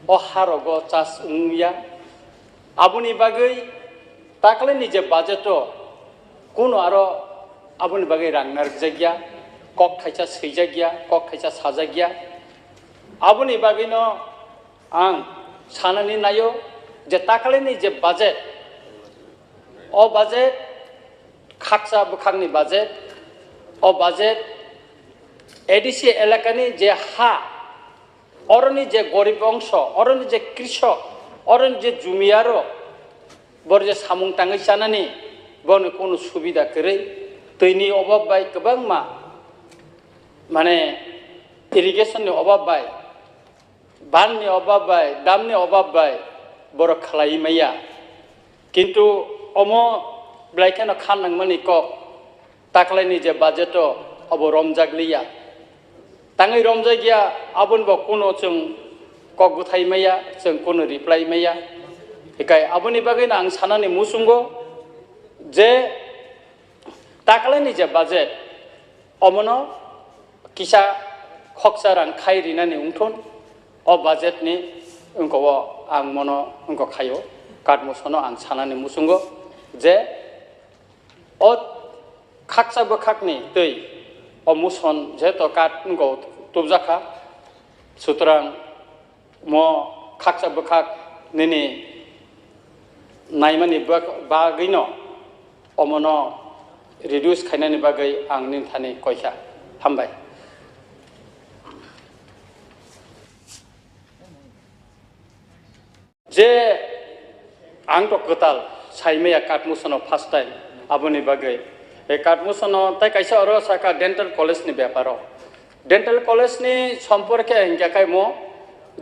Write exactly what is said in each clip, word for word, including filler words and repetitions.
o harogo chas wngya. Aboni bagwi taklaini je budget-o kuno aro aboni bagwi rang narwkjakya, kok thaisa swijakya, kok thaisa sajakya. Aboni bagwino ang sanani naio je taklaini je budget, o budget khaksa bwkhakni budget, o budget A D C elakani je ha, oroni je gorib ongso, oroni je krishok, oroni je jumiyarok, bor je samung tangwi chanani, boni kunu subida kwrwi, twini obab bai kwbangma, mane, irrigation ni obab bai, ban ni obab bai, dam ni obab bai, borok khlaiwi maya. Kintu omo belai kheno kha nangmani kok, taklaini je budget-o obo romjak liya. Tangwi romjak ya, aboni bo kuno chwng kok bwthai maya, chwng kuno reply maya. Hikai aboni bagwino ang sanani muchungo je taklaini je budget, omono kisa khoksa rang khai rinani wngthun, o budget ni wngko o ang mono wngko khaio, katmusono ang sanani muchungo je o khaksa bwkhakni twi o muson jeto kat wngko tubjakha, sutrang mo khaksa bwkhak nini naimani bag-, bagwino omono reduce khainani bagwi ang nini thani koikha. Hambai. Je ang to kwtal saimaya katmusono first time, aboni bagwi e katmusono tai kaisa oro saka dental college ni beparo. Dental college ni somporke hingkha khe mo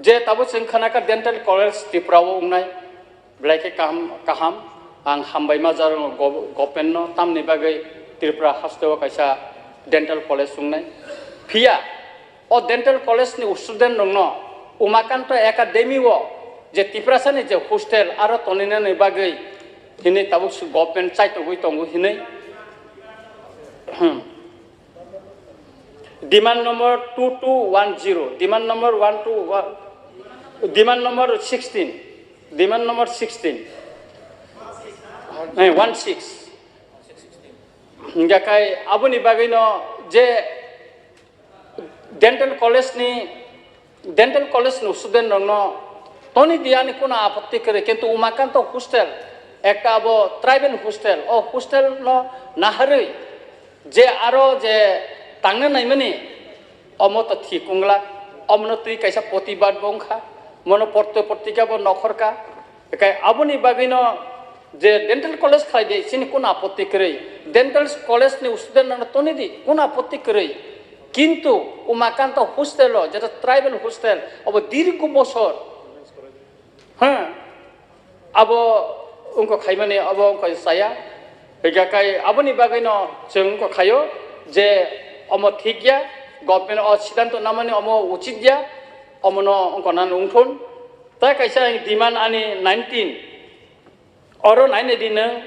je tabuk chwng khana kha dental college Tripura o wngnai, belai khe kaham, kaham. Ang hambai ma jaro go-, government no tamni bagwi Tripura haste o kaisa dental college wngnai. Phiya o dental college ni student rokno Umakanto Academy o je Tiprasa ni je hostel aro toninani bagwi hini tabuk su government chaitogwi tongo hinwi. Hmm. Demand number two two one zero, demand number one two one, demand number sixteen, demand number sixteen, eh, one six. Hingkha khai aboni bagwino je dental college ni, dental college ni student rokno toni di ani kono apotti kwrwi, kintu Umakanto hostel ekta abo tribal hostel, o hostel no naharwi je aro je tangna naimani, omo to thik wngla, omono twi kaisa protibad bo wngkha, mono porto portika bo nokhorka. Ekai aboni bagwino je dental college khlai di, chini kun apotti kwrwi, dental college ni student rokno toni di, kun apotti kwrwi. Kintu Umakanto hostel o, jeta tribal hostel, obo dirgo bosor, ha, abo wngkha khaimani, abo wngkha chaya. Hingkha khai aboni bagwino chwng wngkha khaio je omo thik ya, government o siddhanto namani omo uchit ya, omono wngkha nang wngthun. Tai kaisa demand ani nineteen, oro nainai di nwng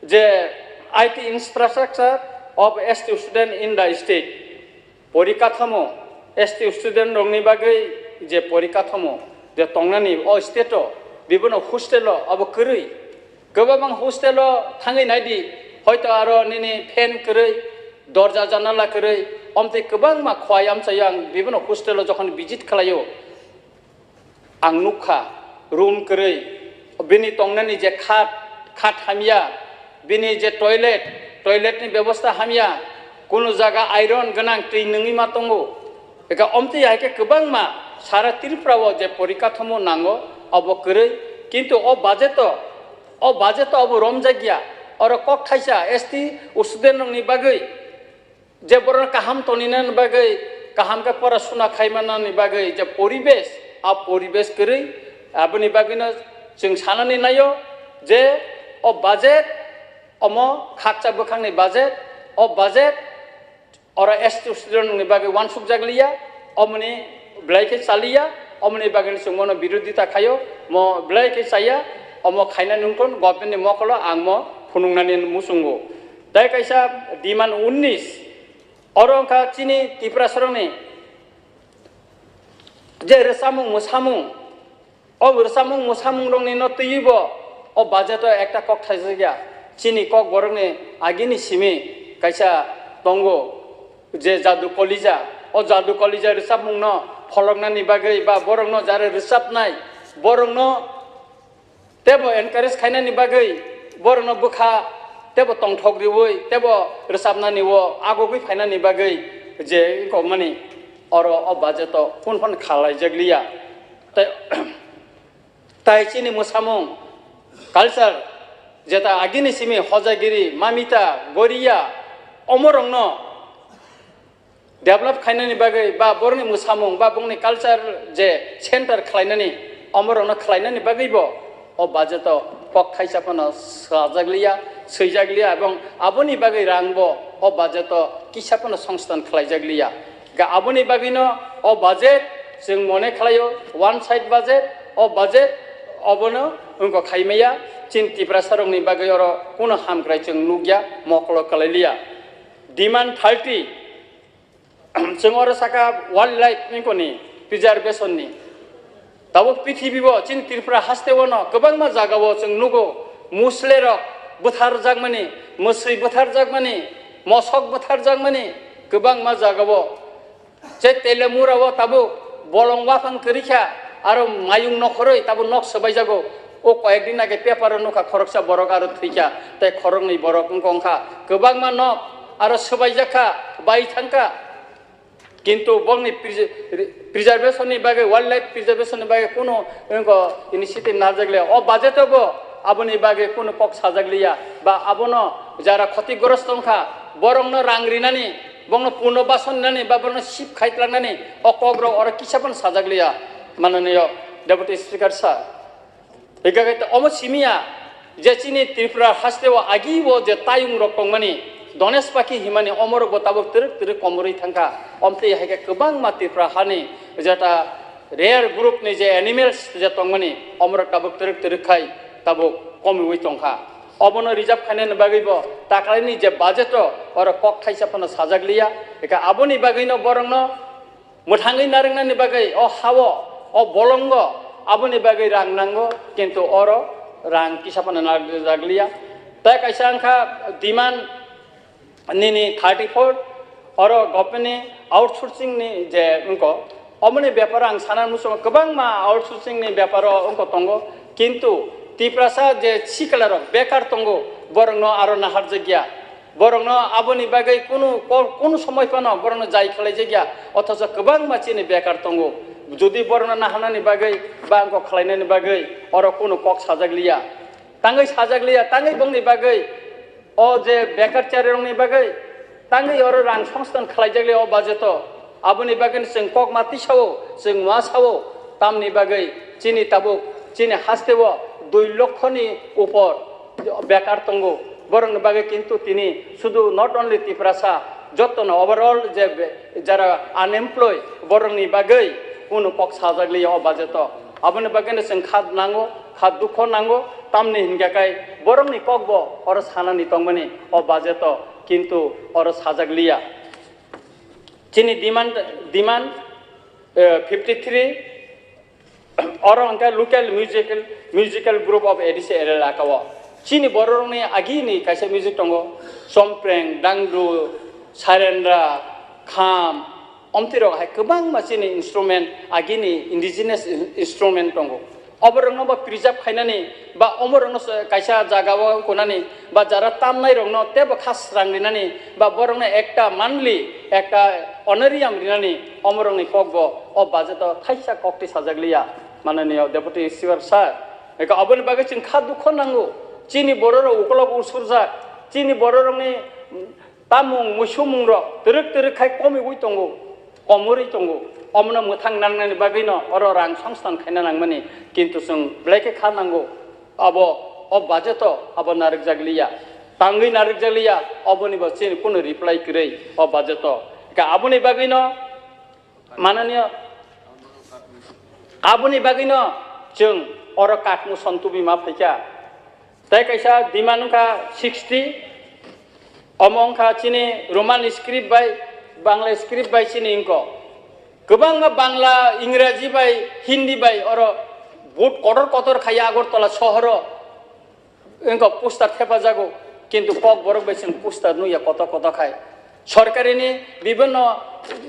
je I T infrastructure of S T student in the state. Porikathamo, S T student rokni bagwi je porikathamo je tongnani o state o, bibono hostel o abo kwrwi. Kwbangma hostel o thangwi naidi, hoito aro nini fan kwrwi, dorja janala kwrwi, omtwi kwbangma khowai amchaio ang bibono hostel o jokhon visit khlaio. Ang nukha, room kwrwi, bini tongnani je khat, khat hamya, bini je toilet, toilet ni bebosta hamya, kunu jaga iron gwnang twi nungwi ma tongo. Eka omtwi hai khe kwbangma sara Tripura o je porikathamo nango, obo kwrwi, kintu o budget o, o budget o obo romjakya, oro kok thaisa S T student rokni bagwi. Je borok kaham tonina bagwi, kaham khe pora suna khai manani bagwi je poribesh, a poribesh kwrwi, aboni bagwino chwng sanani naio je o budget, omo khakcha bwkhakni budget, o budget oro S T student ni bagwi uansukjak liya, omoni belai khe chaliya, omoni bagwino chwng mono birodita khaio, mo belai khe chaya, omo khaina nungthun government ni mokolo ang mo phunuknani muchungo. Tai kaisa demand unnish, oro wngkha chini Tiprasarokni je rwchapmung mwsamung, O rwchapmung mwsamung rokni no twiwi bo o budget o ekta kok thaijakya. Chini kok borokni agini simi kaisa tongo je jadu kolija. O jadu kolija rwchapmung no pholoknani bagwi ba borok no jara rwchapnai borok no tebo encourage khainani bagwi borok no bwkha tebo tongthok riwi tebo rwchapnani o agogwi phainani bagwi je wngkokmani oro o budget o phun phon khalaijakliya. Tai Tai chini mwsamung, culture, jeta agini simi hojagiri, mamita, goriya, omorokno develop khainani bagwi ba borokni mwsamung ba bongni culture je center khlainani, omorokno khlainani bagwibo o budget o kok thaisa phano sajakliya, swijakliya, ebong aboni bagwi rangbo o budget o kisa phano songstan khlaijakliya. Ga aboni bagwino o budget chwng mone khlaio one side budget, o budget obono wngkha khaimaya chini Tiprasa rokni bagwi oro kuno hamkrai chwng nukya mokolo kwlailiya. Demand thirty, chwng oro saka wildlife wngkoni preservation ni. Tabuk prithibibo chini Tripura hasteo no kwbangma jagao chwng nugo, muslerok bwtharjakmani, mwswi bwtharjakmani, mosok bwtharjakmani kwbangma jagao. Je Telemurao tabuk bolong waphang kwrwi kha, aro mayung nokhorwi tabuk nok swbaijago. O koyek din age paper o nukha khoroksa borok aro thwikha, tei khoroknwi borok wngkha kwbangma nok aro swbaijak kha, bai thangkha. Kintu bongni prese-, preservation ni bagwi, wildlife preservation ni bagwi kunu wngko initiative narjakliya. O budget o bo aboni bagwi kunu kok sajakliya. Ba abono jara khotigrosto wngkha, borokno rang rinani, bongno punno bason rinani, ba borokno sip khaitlangnani, o kok rok oro kisa phano sajakliya, mananiyo Deputy Speaker sir. Hingkhe omo simiya je chini Tripura hasteo agi o je tayung rok tongmani, Donesh Pakhi himani omorok bo tabuk twrwk twrwk komorwi thangkha. Omtwi hai khe kwbangma Tripura hani jeta rare group ni je animals je tongmani, omorok tabuk twrwk twrwk khai tabuk komiwi tongkha. Obono reserve khainani bagwi bo taklaini je budget o oro kok thaisa phano sajakliya. Hingkhe aboni bagwino borokno mwthangwi narwknani bagwi o ha-o, o bolongo aboni bagwi rang nango, kintu oro rang kisa phano narwkjakliya. Tai kaisa wngkha demand nini thirty four, oro government ni outsourcing ni je wngko, omoni beparo ang sana muchungo kwbangma outsourcing ni beparo wngko tongo, kintu Tiprasa je sikla rok bekar tongo, borokno aro naharjakya. Borokno aboni bagwi kunu ko-, kunu somoi phano borokno jai khlaijakya, othocho kwbangma chini bekar tongo. Jodi borokno naharnani bagwi ba wngkok khlainani bagwi oro kunu kok sajakliya. Tangwi sajakliya, tangwi bongni bagwi o je bekar charirokni bagwi tangwi oro rang songstan khlaijakliya o budget o. Aboni bagwino chwng kok ma tisao, chwng ma sao, tamni bagwi chini tabuk chini hasteo dui lokhoni upor bekar tongo. Borokni bagwi kintu tini sudu not only Tiprasa, jottono overall je be-, jara unemployed borokni bagwi kunu kok sajakliya o budget o. Aboni bagwino chwng kha nango, kha dukho nango, tamni hinkhe kai borokni kokbo oro sanani tongmani o budget o, kintu oro sajakliya. Chini demand, demand, eh, fifty three, oro hwnkhe local musical, musical group of A D C area elaka o. Chini bororokni agini kaisa music tongo, chompreng, dangdu, sarendra, kham, omtwi rok hai kwbangma chini instrument, agini indigenous in-, instrument tongo. Oborokno bo preserve khainani ba omorokno se kaisa jagao kunani ba jara tamnairokno teibo kha srang rinani ba borokno ekta monthly, ekta honorarium rinani omorokni kokbo o budget o thaisa koktwi sajakliya, mananiya Deputy Speaker sir. Eka oboni bagwi chwng kha dukho nango, chini bororok ukolog usurjak, chini bororokni tamung muisumung rok twrwk twrwk khai komiwi tongo, komorwi tongo. Omono mwthang nangnani bagwino oro rang songstan khaina nangmani, kintu chwng belai khe kha nango. Abo o budget o abo narwkjakliya, tangwi narwkjakliya, oboni bo chini kunu reply kwrwi o budget o. Ka aboni bagwino mananiya, aboni bagwino chwng oro kakmu sontubima phaikha. Tei kaisa demand wngkha sixty, omo wngkha chini Roman script bai Bangla script bai chini wngkha. Kwbangma Bangla, Ingraji bai, Hindi bai oro Vote kotor kotor khai Agartala sohoro wngkha poster thepajago, kintu Kokborok bai chwng poster nukya kotor kotor khai. Sorkarini bibhinno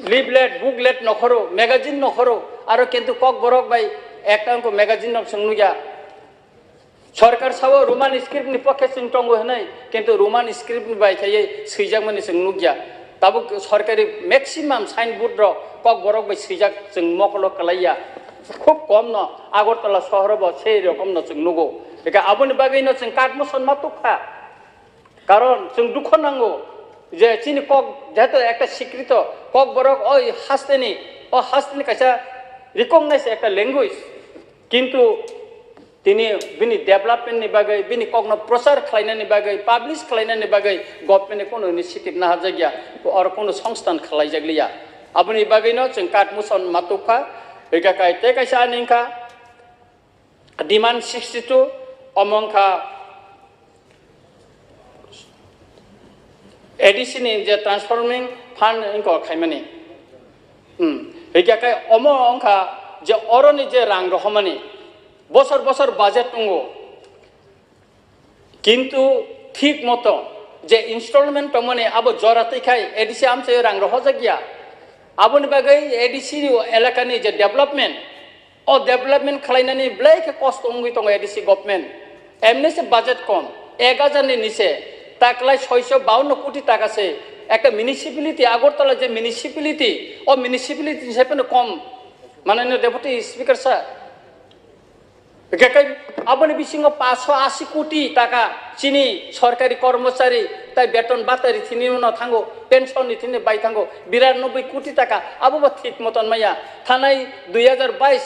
leaflet, booklet nokhoro, magazine nokhoro, aro kintu Kokborok bai ekta wngkha magazine no chwng nukya. Sorkar sao Roman script ni pokhe chwng tongo hwnwi, kintu Roman script ni bai khaiwi swijakmani chwng nukya. Tabuk sorkari maximum signboard rok Kokborok bai swijak chwng mokolo kwlaiya. Khub kom no Agartala sohoro bo sei rokom no chwng nugo. Eka aboni bagwi no chwng kat moson ma tukha. Karon chwng dukho nango je chini kok jehetu ekta sikrito Kokborok oi hasteni, o hasteni kaisa recognize ekta language. Kintu tini bini development ni bagwi, bini kokno prochar khlainani bagwi, publish khlainani bagwi government ni kono initiative naharjakya, oro kono songstan khlaijakliya. Aboni bagwino chwng kat moson ma tukha, eka kai tei kaisa ani wngkha demand sixty two, omo wngkha A D C ni je transforming fund wngkha khaimani. Hmm. Hingkhe khe omo wngkha je oroni je rang rohormani bosor bosor budget wngo. Kintu thik moto je installment tongmani abo jora twi khai A D C amchaio rang rohorjak ya. Aboni bagwi A D C ni elakani je development, o development khlainani belai khe kosto wngwi tongo A D C government. Emni se budget kom, ek hajar ni nise, taklai soiso bawanno koti taka se. Ekta municipality, Agartala je municipality, o municipality ni sai phano kom. Mananiya Deputy Speaker sir, hingkhe khe aboni bisingo paanch sho ashi koti taka chini sorkari kormochari tai beton bata rithini no thango, pension rithini bai thango, biranoboi koti taka, abo bo thik moton maya. Thanai dui hajar bais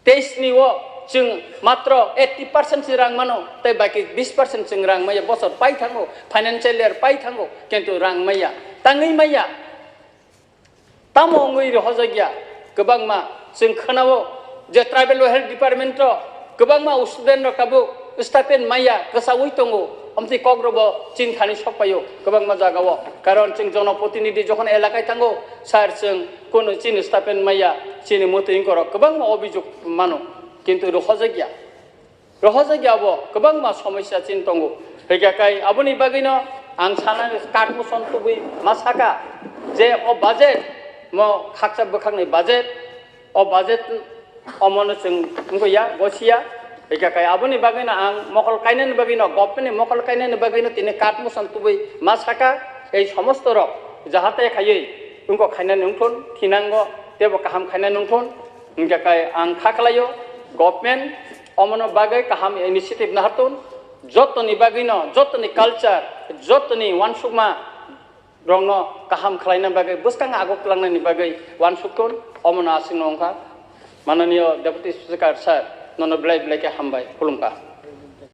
teis ni o chwng matro eighty percent se rang mano, tei baki bis percent chwng rang maya, bosor pai thango, financial year pai thango, kintu rang maya, tangwi maya. Tamo wngwi rohorjak ya, kwbangma chwng khwnao je tribal welfare department o kwbangma student rok tabuk stipend maya kwchaui tongo, amtwi kok rokbo chini thani sok paio kwbangma jagao, karon chwng jonoprotinidhi jokhon elakai thango, sir, chwng kono chini stipend maya, chini mwtwi wngkorok kwbangma obijok mano, kintu rohorjak ya. Rohorjak ya bo kwbangma somosya chini tongo. Hingkhe kai aboni bagwino ang sana kat moson tubui ma saka je o budget mo khaksa bwkhakni budget, o budget omono chwng wngya gosia. Hingkhe kai aboni bagwino ang mokol kainani bagwino, government ni mokol kainani bagwino tini kat moson tubui ma saka ei somosto rok jahate khaiwi wngkok khainani wngthun, thinango teibo kaham khainani wngthun. Hingkhe kai ang kha khlaio government omono bagwi kaham initiative nahartun, jotoni bagwino, jotoni culture, jotoni uansukma rokno kaham khlaina bagwi, bwskang aguk twlangnani bagwi uansuktun, omono aswkno wngkha. Mananiya Deputy Speaker sir, nono belai belai khe hambai, khulumkha.